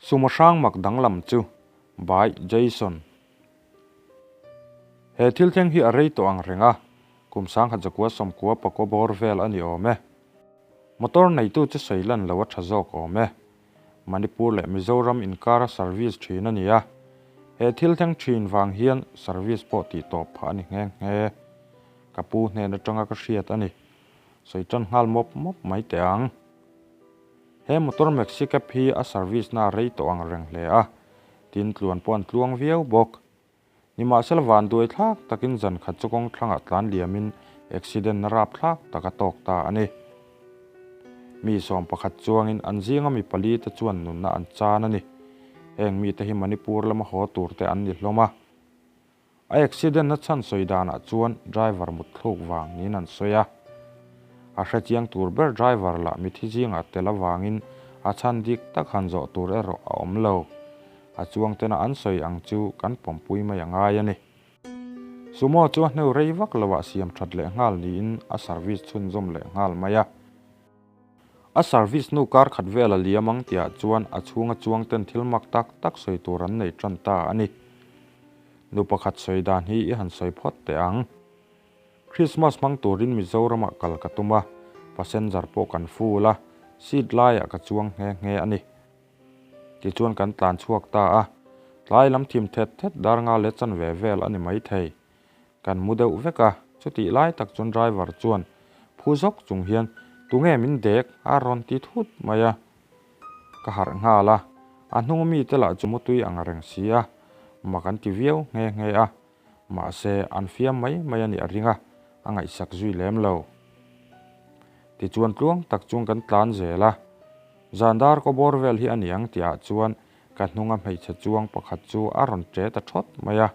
Sumo hrang mak danglam chu by Jason. He thil thleng hi a rei tawh ang reng a, kum 1990 pakua bawr vel a ni awm e. Motor neitu chu sawi lan lo a tha zawk awm e. Manipur leh Mizoram inkara service thin a ni a, he thil thleng thin vang hian service pawh tih tawp phah a ni nghe nghe. Ka pu hnen atanga ka hriat a ni. Sawi tan nghal mawp mawp mai teh ang. He motor maxi cab hi a service na a rei tawh ang reng hle a, tin tluan pawh an tluang viau bawk. Nimahsela vanduai thlak takin zan khat chu kawng thlangah tlan liamin accident na rap thlak tak a tawk ta a ni. Mi 11 chuangin an zinga mi pali te chuan nunna an chan a ni. Heng mite hi Manipur lama haw tur te an ni hlawm a. A accident na chhan sawi danah chuan driver mut thluk vang niin an sawi a. A hrechiang tur ber driver lah mithi zingah tel avangin a chhan dik tak han zawh tur erawh a awm lo. A chuang tena an sawi ang chu kan pawmpui mai a ngai a ni. Sumo chu a hneu rei vak loah siam that leh nghal niin a service chhunzawm leh nghal mai a. A service hnu kar khat vel a liam ang tihah chuan a chhunga chuang ten thil mak tak tak sawi tur an nei tan ta a ni. Nu pakhat sawi dan hi i han sawi phawt teh ang. Christmas hmang turin Mizoramah kal ka tum a, passenger pawh kan full a, seat laiah ka chuang nghe nghe a ni. Tichuan kan tlan chhuak ta a, tlai lam thim thet thet dar nga leh chanve vel a ni maithei. Kan mu deuh vek a, chutih lai tak chuan driver chuan phu zawk chung hian tunge min dek a rawn ti thut mai a. Ka harh nghal a, a hnung mite lah chu mutui ang reng si a, mak an ti viau nghe nghe a, mahse an fiam mai mai a nih a ring a, a ngaihsak zui lem lo. Tichuan tluang tak chuan kan tlan zel a, zan dar kaw bawr vel hi a ni ang tihah chuan ka hnunga hmeichhe chuang pakhat chu a rawn ṭe ta ṭhawt mai a.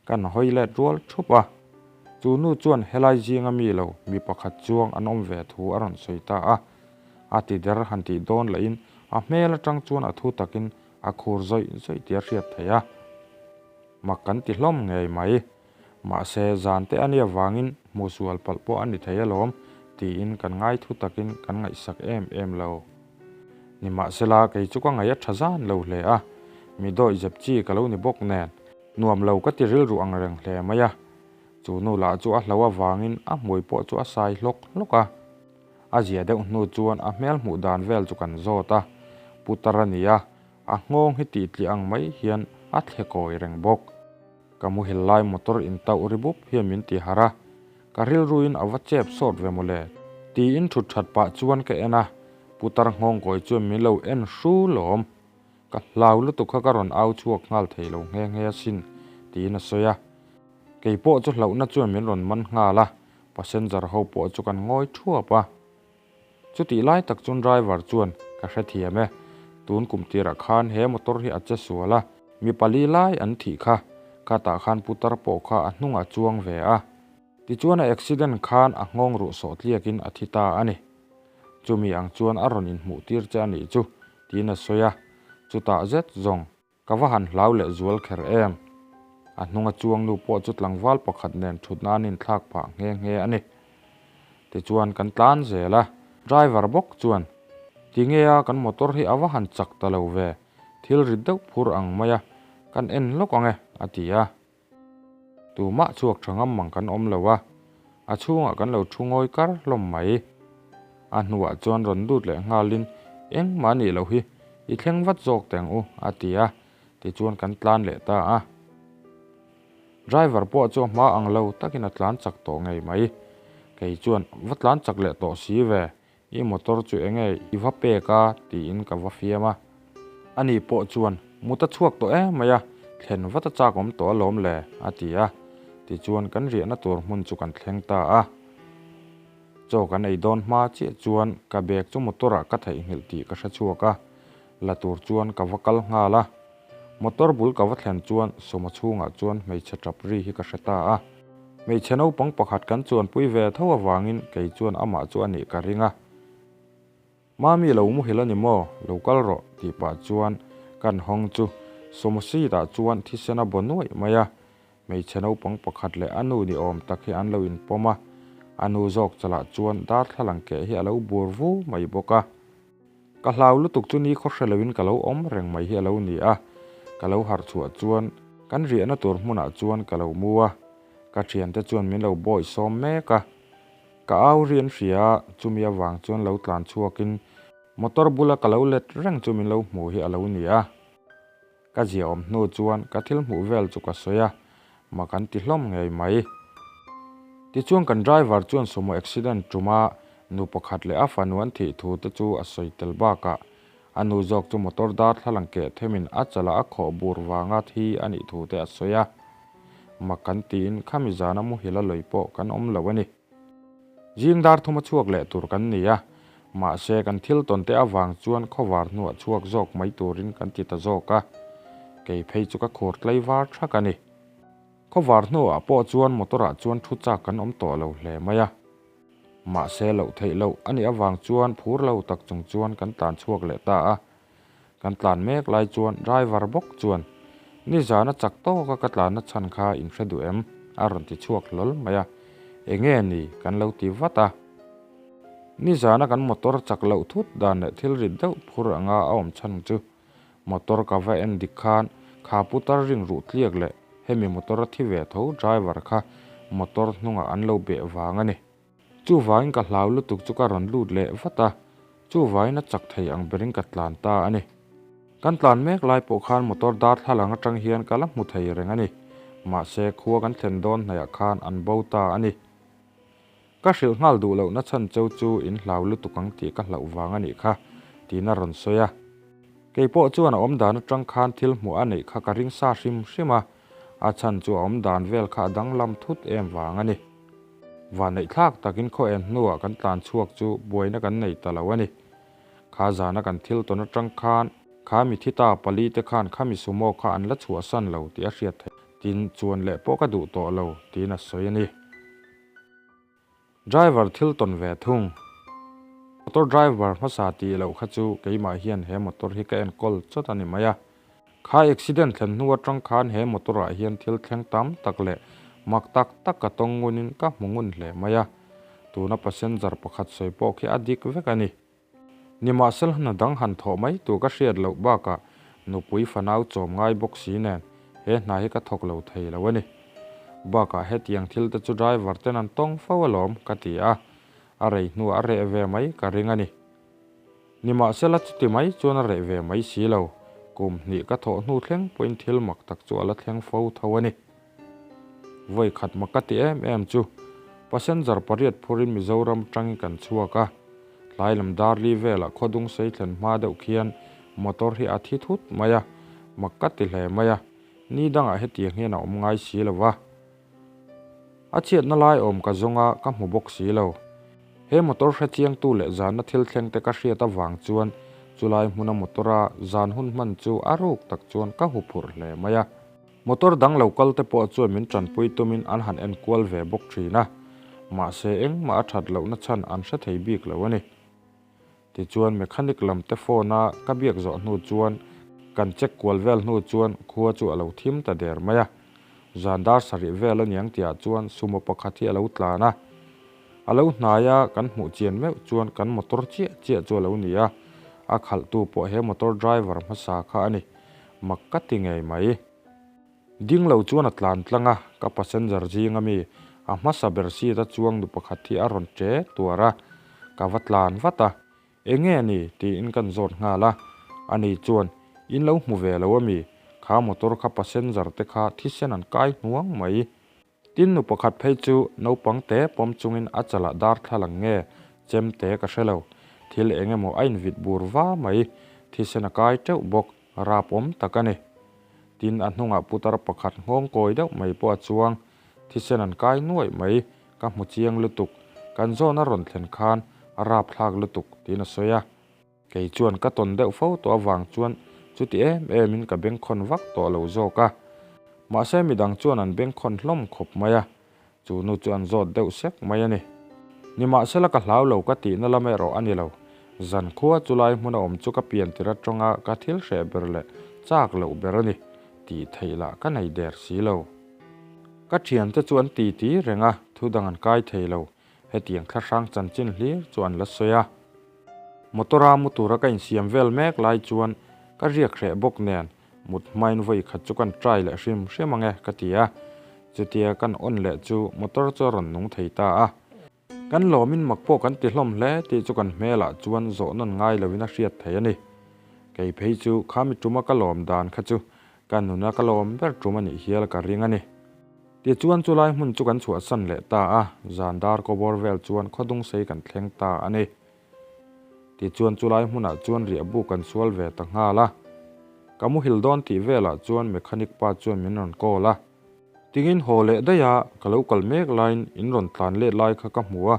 Kan hawi let rual thup a, chu nu chuan helai zinga mi lo mi pakhat chuang an awm ve thu a rawn sawi ta a. A ti der han tih dawn lahin a hmel atang chuan a thu takin a khur zawih zawih tih a hriat theih a. Mak kan ti hlawm ngei mai. Mahse, zan te a nia vangin hmuhsual palh pawh a ni thei alawm tiin kan ngai thu takin kan ngaihsak em em lo. Nimahsela, kei chu ka ngaih a tha zan lo hle a, mi dawihzep chi ka lo ni bawk nen. Nuam lo ka ti rilru ang reng hle mai a, chu nu lah chu a hlo avangin a hmui pawh chu a sai hlawk hlawk a. A zia deuh hnu chuan a hmel hmuh dan vel chu kan zawt a, putar a ni a, a nghawng hi tih tliah ang mai hian a thle kawi reng bawk. Ka muhil lai motor intauh ri bup hian min ti harh a, ka rilruin a va chep sawt ve mawle tiin thut that pah chuan ka en a, putar nghawng kawi chuan min lo en hru lawm. Ka hlau lutuk kha ka rawn au chhuak nghal thei lo nghe nghe asin, tiin a sawi a. Kei pawh chu hlauhna chuan min rawn man nghal a, passenger ho pawh chu kan ngawi thuap a. Chutih lai tak chuan driver chuan, Ka hrethiam e, tun kum tirah khan he motor hi a che sual a, mi pali lai an thih kha, khatah khan putar pawh kha a hnungah chuang ve a. Tichuan a accident khan a nghawng ruh sawh tliakin a thi ta a ni. Chumi ang chuan a rawn inhmuh tir che a nih chu, tiin a sawi a, chutah zet zawng ka va han hlau leh zual kher em. A hnunga chuang nu pawh chu tlangval pakhat nen thutna an inthlak phah nghe nghe a ni. Tichuan kan tlan zel a, driver bawk chuan, Tinge a kan motor hi a va han chak ta lo ve, thil rit deuh phur ang mai a, kan en lawk ang e, a ti a. Tumah chhuak tha ngam mang kan awm lo a, a chhungah kan lo thu ngawi kar hlawm mai. A hnuah chuan rawn lut leh nghalin, Engmah nih loh hi, i thleng vat zawk teh ang u, a ti a, tichuan kan tlan leh ta a. Driver pawh chu a hma ang lo takin a tlan chak tawh ngei mai. Kei chuan, Va tlan chak leh tawh si ve, I motor chu enge i va pek a? tiin ka va fiam a. Ani pawh chuan, Mut a chhuak tawh em mai a, thlen vat a chak awm tawh alawm le, a ti a. Tichuan kan riahna tur hmun chu kan thleng ta a. Chaw kan ei dawn hma chiah chuan ka bag chu motor ah ka theihnghilh tih ka hre chhuak a, la tur chuan ka va kal nghal a. Motor bul ka va thlen chuan Sawma chhungah chuan hmeichhe tap ri hi ka hre ta a. Hmeichhe naupang pakhat kan chuanpui ve tho avangin kei chuan amah chu a nih ka ring a. Mami lo muhil a ni maw? Lo kal rawh tih pah chuan kan hawng chu Sawma seat ah chuan thisen a baw nuaih mai a. Hmeichhe naupang pakhat leh a nu ni awm tak hi an lo inpawm a. A nu zawk chalah chuan darthlalang keh hi a lo bur vu mai bawk a. Ka hlau lutuk chu nikhaw hre loin ka lo awm reng mai hi a lo ni a, ka lo harh chhuah chuan kan riahna tur hmunah chuan ka lo mu a, ka thiante chuan min lo bawih sawm mek a. Ka au ri an hria a, chumi avang chuan lo tlan chhuakin motor bula ka lo let reng chu min lo hmu hi a lo ni a. Ka ziaawm hnu chuan ka thil hmuh vel chu ka sawi a, mak an ti hlawm ngei mai. Tichuan kan driver chuan sumo accident tuma nu pakhat leh a fanu an thih thu te chu a sawi tel bakah a nu zawk chu motor darthlalang keh themin a chalah a khawh bur vanga thi a nih thu te a sawi a. Mak kan tiin khami zana muhil a lawi pawh kan awm lo a ni. Zing dar thuma chhuak leh tur kan ni a, mahse kan thil tawn te avang chuan khawvar hnuah chhuak zawk mai turin kan ti ta zawk a, kei phei chu ka khur tlei var thak a ni. Khawvar hnuah pawh chuan motor ah chuan thu chak kan awm tawh lo hle mai a, mahse loh theih loh a nih avang chuan phur lo tak chung chuan kan tlan chhuak leh ta a, Kan tlan mek lai chuan driver bawk chuan, Nizana chak tawka ka tlanna chhan kha in hre duh em? a rawn ti chhuak hlawl mai a. Enge ni? kan lo ti vat a. Nizana kan motor chak loh thut dan leh thil rit deuh phur anga a awm chhan chu motor ka va en dik khan kha putar ring ruh tliak leh hemi motor a thi ve tho driver kha motor hnungah an lo beh vang a ni. Chuvangin ka hlau lutuk chu ka rawn lut leh vat a, chuvangin a chak thei ang berin ka tlan ta a ni. Kan tlan mek lai pawh khan motor darthlalang atang hian ka la hmu thei reng a ni. Mahse, khua kan thlen dawn hnaihah khan an bo ta a ni. Ka hrilh nghal duh lohna chhan cheu chu in hlau lutuk ang tih ka hlauh vang a nih kha, tiin a rawn sawi a. Kei pawh chuan a awmdan atang khan thil hmuh a neih kha ka ring sa hrim hrim a, a chhan chu a awmdan vel kha a danglam thut em vang a ni. Vanneih thlak takin khaw en hnuah kan tlan chhuak chu buaina kan nei ta lo a ni. Kha zana kan thil tawn atang khan kha mi thi ta pali te khan kha mi sumo kha an la chhuahsan lo tih a hriat theih. Tin, chuan leh pawh ka duh tawh lo tiin a sawi a ni. Driver thil tawn ve thung. Motor driver hmasa tih loh kha chu keimah hian he motor hi ka enkawl chawt a ni mai a. Kha accident thlen hnu atang khan he motor ah hian thil thleng tam tak leh mak tak tak ka tawng ngunin ka hmu ngun hle mai a, tuna passenger pakhat sawi pawh khi a dik vek a ni. Nimahsela hna dang han thawh mai tur ka hriat loh bakah nupui fanau chawm ngai bawk si nen he hna hi ka thawk lo thei lo a ni. Bakah hetiang thil te chu driver ten an tawng fo alawm ka ti a, a rei hnuah a reh ve mai ka ring a ni. Nimahsela chuti mai chuan a reh ve mai si lo, kum hnih ka thawh hnu thleng pawhin thil mak tak chu a la thleng fo tho a ni. Vawi khat mak ka ti em em chu, passenger pariat phurin Mizoram tangin kan chhuak a, tlai lam darli velah khawdung sei thlen hma deuh khian motor hi a thi thut mai a, mak ka ti hle mai a, ni dangah hetiang hian a awm ngai si lo va. A chhiatna lai awm ka zawng a, ka hmu bawk si lo. He motor hre chiangtu leh zanna thil thleng te ka hriat avang chuan chulai hmuna motor-a zan hun hman chu a ruk tak chuan ka hu phurh hle mai a. Motor dang lo kal te pawh chuan min tanpui tumin an han enkual ve bawk thin a, mahse engmah a that lohna chhan an hre thei bik lo a ni. Tichuan mechanic lam te phone a ka biak zawh hnu chuan kan check kual vel hnu chuan khua chu a lo thim ta der mai a. Zan dar sarih vel a niang tihah chuan sumo pakhat hi a lo tlan a. A lo hnai a kan hmuh chian meuh chuan kan motor chiah chiah chu a lo ni a. A khalhtu pawh he motor driver hmasa kha a ni. Mak ka ti ngei mai. Ding lo chuan a tlan tlang a, ka passenger zing ami a hmasa ber seat a chuang nu pakhat hi a rawn che tuar a, ka va tlan vat a, Enge a ni? tiin kan zawt nghal a, ani chuan, In lo hmu ve lo ami? Kha motor kha passenger te kha thisen an kai hnuang mai. Tin nu pakhat phei chu naupang te pawm chungin a chalah darthlalang nge chem te ka hre lo, thil eng emaw a invit bur va mai, thisen a kai teuh bawk, rap awm tak a ni. Tin a hnungah putar pakhat nghawng kawi deuh mai pawh a chuang, thisen an kai nuaih mai, ka hmu chiang lutuk, kan zawn a rawn thlen khan a rapthlak lutuk tiin a sawi a. Kei chuan ka tawn deuh fo tawh avang chuan chuti em emin ka bengkhawn vak tawh lo zawk a. Mahse midang chuan an bengkhawn hlawm khawp mai a, chu nu chu an zawt deuh sek mai a ni. Nimahsela ka hlau lo ka tihna lam erawh a ni lo. Zankhua chulai hmuna awm chu ka pian tir atanga ka thil hreh ber leh chak loh ber a ni tih theih lah ka nei der si lo. Ka thiante chu an titi reng a, thu dang an kai thei lo. Hetiang thlahrang chanchin hlir chu an la sawi a. Motor-a mu tura ka insiam vel mek lai chuan ka riak hreh bawk nen mut hmain vawi khat chu kan try leh hrim hrim ang e ka ti a. Chutia kan on leh chu motor chu a rawn nung thei ta a. Kan lawmin mak pawh kan ti hlawm hle tih chu kan hmelah chuan zawh nawn ngai loin a hriat thei a ni. Kei phei chu khami tuma ka lawm dan kha chu ka nuna ka lawm ber tum a nih hial ka ring a ni. Tichuan chulai hmun chu kan chhuahsan leh ta a, zan dar kawbawr vel chuan khawdung sei kan thleng ta a ni. Tichuan chulai hmunah chuan riahbu kan sual ve ta nghal a. Ka muhil dawn tih velah chuan mechanic pa chuan min rawn call a. Tingin haw leh daih a, ka lo kal mek laiin in rawn tlan let lai kha ka hmu a,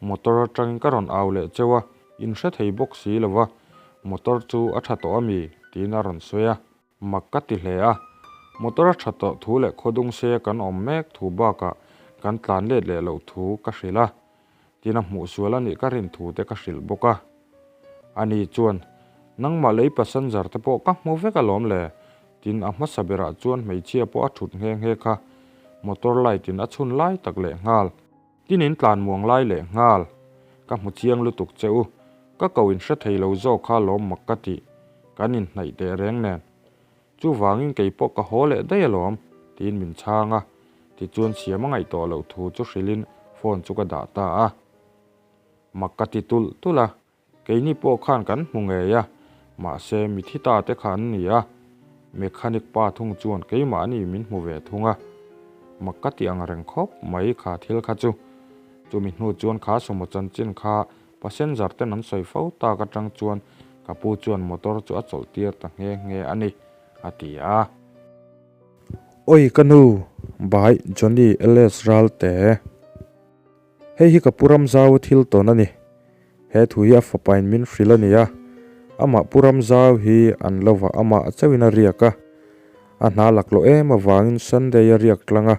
motor atangin ka rawn au leh cheu a, in hre thei bawk si lo va, motor chu a tha tawh a mi? tiin a rawn sawi a, mak ka ti hle a, motor a tha tawh thu leh khawdung se kan awm mek thu bakah kan tlan let leh loh thu ka hrilh a, Tin a hmuh sual a nih ka rin thu te ka hrilh bawk a. Ani chuan, Nangmah lei passenger te pawh ka hmu vek alawm le. Tin a hmasa berah chuan hmeichhia pawh a thut nghe nghe kha. Motor light in a chhun lai tak leh nghal. Tin in tlan muang lai leh nghal. Ka hmu chiang lutuk che u. Ka ko in hre thei lo zawk kha lawm mak ka tih. Kan inhnaih teh reng nen. Chuvangin kei pawh ka haw leh daih alawm, tiin min chhang a. Tichuan siam a ngaih tawh loh thu chu hrilhin phone chu ka dah ta a. Mak ka ti tulh tulh a, keini pawh khan kan hmu ngei a, mahse mithi ta te kha an ni a. Mechanic pa thung chuan keimahni min hmu ve thung a. Mak ka ti ang reng khawp mai kha thil kha chu. Chumi hnu chuan kha sumo chanchin kha Passenger ten an sawi fo tak atang chuan ka pu chuan motor chu a chawlh tir ta nghe nghe a ni, a ti a. Oi ka nu, Bhai Johnny LS Ralte. Hei hi ka pu Ramzau thil tawn a ni. He thu hi a fapain min hrilh a ni a. Amah pu Ramzau hi an lova amah chauhin a riak a. A hna laklawh em avangin Sunday a riak tlang a.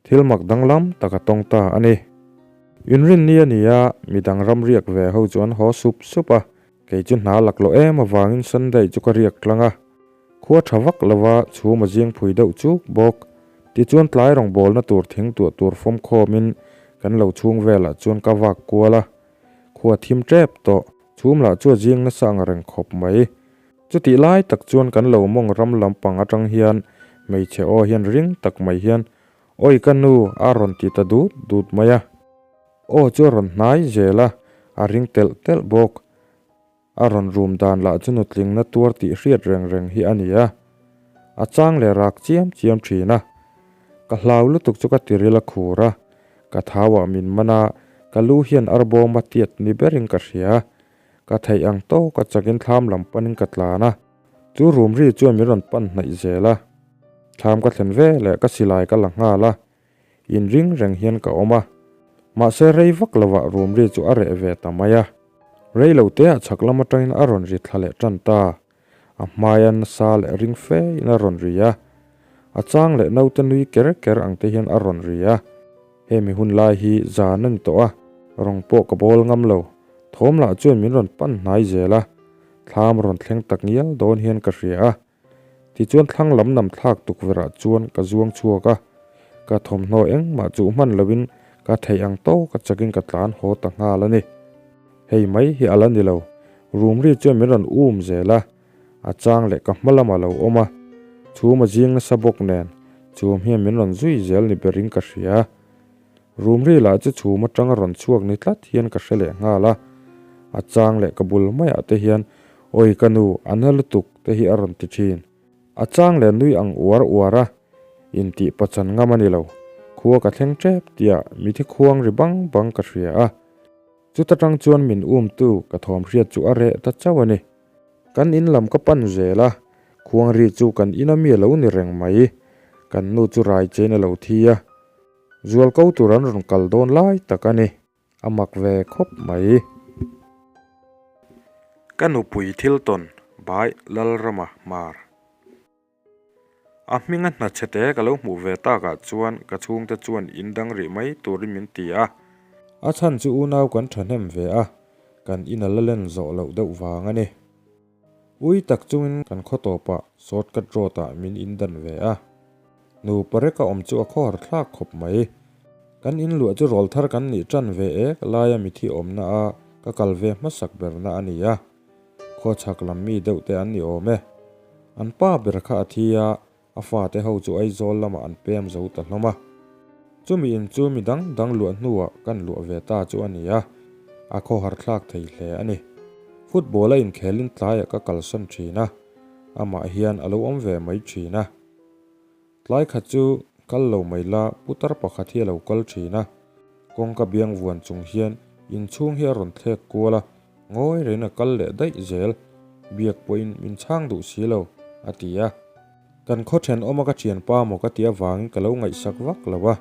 Thil mak danglam tak a tawng ta a ni. Inrinni a ni a, midang ram riak ve ho chu an haw sup sup a, kei chu hna laklawh em avangin Sunday chu ka riak tlang a. Khua tha vak lova chhum a zing phui deuh chuk bawk. Tichuan tlai rawngbawlna tur thing tuah tur fawm khawmin kan lo chhung velah chuan ka vak kual a. Khua thim tep tawh, chhum lah chu a zing nasa ang reng khawp mai. Chutih lai tak chuan kan lo mawng ram lampang atang hian hmeichhe aw hian ring tak mai hian, Awi ka nu a rawn ti ta dut dut mai a. Aw chu a rawn hnai zel a, a ring telh telh bawk. A rawn rum dan lah chu nutlingna tuar tih hriat reng reng hi a ni a. A chang leh rak chiam chiam thin a. Ka hlau lutuk chu ka tiril a khur a, ka thau ah min man a, ka lu hian arbawm a tiat ni berin ka hria. Ka theih ang tawk a chakin thlam lam panin ka tlan a, chu room ri chuan min rawn pan hnaih zel a. Thlam ka thlen ve leh ka silai ka la nghal a, inring reng hian ka awm a. Mahse rei vak lovah room ri chu a reh ve ta mai a. Rei lo teah chhak lam atangin a rawn ri thla leh tan ta. A hmaia nasa leh ring fe in a rawn ri a. A chang leh naute nui ker ker ang te hian a rawn ri a. Hemi hun lai hi zan a ni tawh a, rawng pawh ka bawl ngam lo. Thawm lah chuan min rawn pan hnai zel a, thlam rawn thleng tak ngial dawn hian ka hria a. Tichuan thlang lam nam thlak tukverh ah chuan ka zuang chhuak a, ka thawmhnaw engmah chuh hman loin ka theih ang tawk a chakin ka tlan haw ta nghal a ni. Hei mai hi a la ni lo, room ri chuan min rawn um zel a, A chang leh ka hma lamah lo awm a, chhum a zing nasa bawk nen chhum hian min rawn zui zel ni berin ka hria. Rum ri lah chu chhum atanga rawn chhuak ni tlat hian ka hre leh nghal a, a chang leh ka bul maiah te hian Awi ka nu, a na lutuk te hi a rawn ti thin. A chang leh nui ang uar uar a, intih pachan ngam a ni lo. Khua ka thleng tep tihah mithi khuang ri bang bang ka hria a. Chuta tang chuan min umtu ka thawm hriat chu a reh ta chauh a ni. Kan in lam ka pan zel a, khuang ri chu kan ina mi a lo ni reng mai. Kan nu chu rai chein a lo thi a, zual ko tur an rawn kal dawn lai tak a ni. A mak ve khawp mai. Ka nupui thil tawn Bai Lalrama Hmar. A hminga hna chhete ka lo hmuh ve takah chuan ka chhungte chuan in dang rih mai turin min ti a. A chhan chu unau kan thahnem ve a, kan in a la len zawh loh deuh vang a ni. Ui tak chungin kan khaw tawpah shortcut road ah min in dan ve a. Nupa reka awm chu a khawhar thlak khawp mai. Kan in luah chu rawl thar kan nih tan ve ek laia mithi awmna a. ka kal ve hmasak berna a ni a, khawchhak lam mi deuh te an ni awm e. An pa ber kha a thi a, a fate ho chu Aizawl lamah an pem zo ta hlawm a. Chumi in chu mi dang dang luah hnuah kan luah ve ta chu a ni a, a khawhar thlak thei hle a ni. Football a inkhelin tlaiah ka kalsan thin a, amah hian a lo awm ve mai thin a. Tlai khat chu kal lo mai la putar pakhat hi a lo kal thin a, kawngka biang vuan chung hian inchhung hi a rawn thlek kual a, ngawi rengin a kal leh daih zel, biak pawhin min chhang duh si lo, a ti a. Kan khaw thenawma ka thianpa maw ka tih avangin ka lo ngaihsak vak lo a,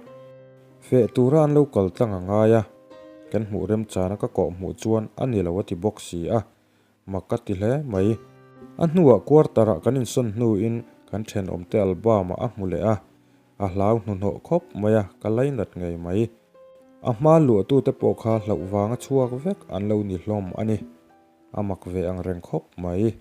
feh tura an lo kal tlang a ngai a, kan hmuh remchana ka kawh hmuh chuan a ni lo a ti bawk si a, Mak ka ti hle mai. A hnuah quarter ah kan insawn hnuin kan thenawmte album ah a hmu leh a, a hlau hnuhnawh khawp mai a, ka lainat ngei mai. A hma luahtute pawh kha hlauh vanga chhuak vek an lo ni hlawm a ni. A mak ve ang reng khawp mai.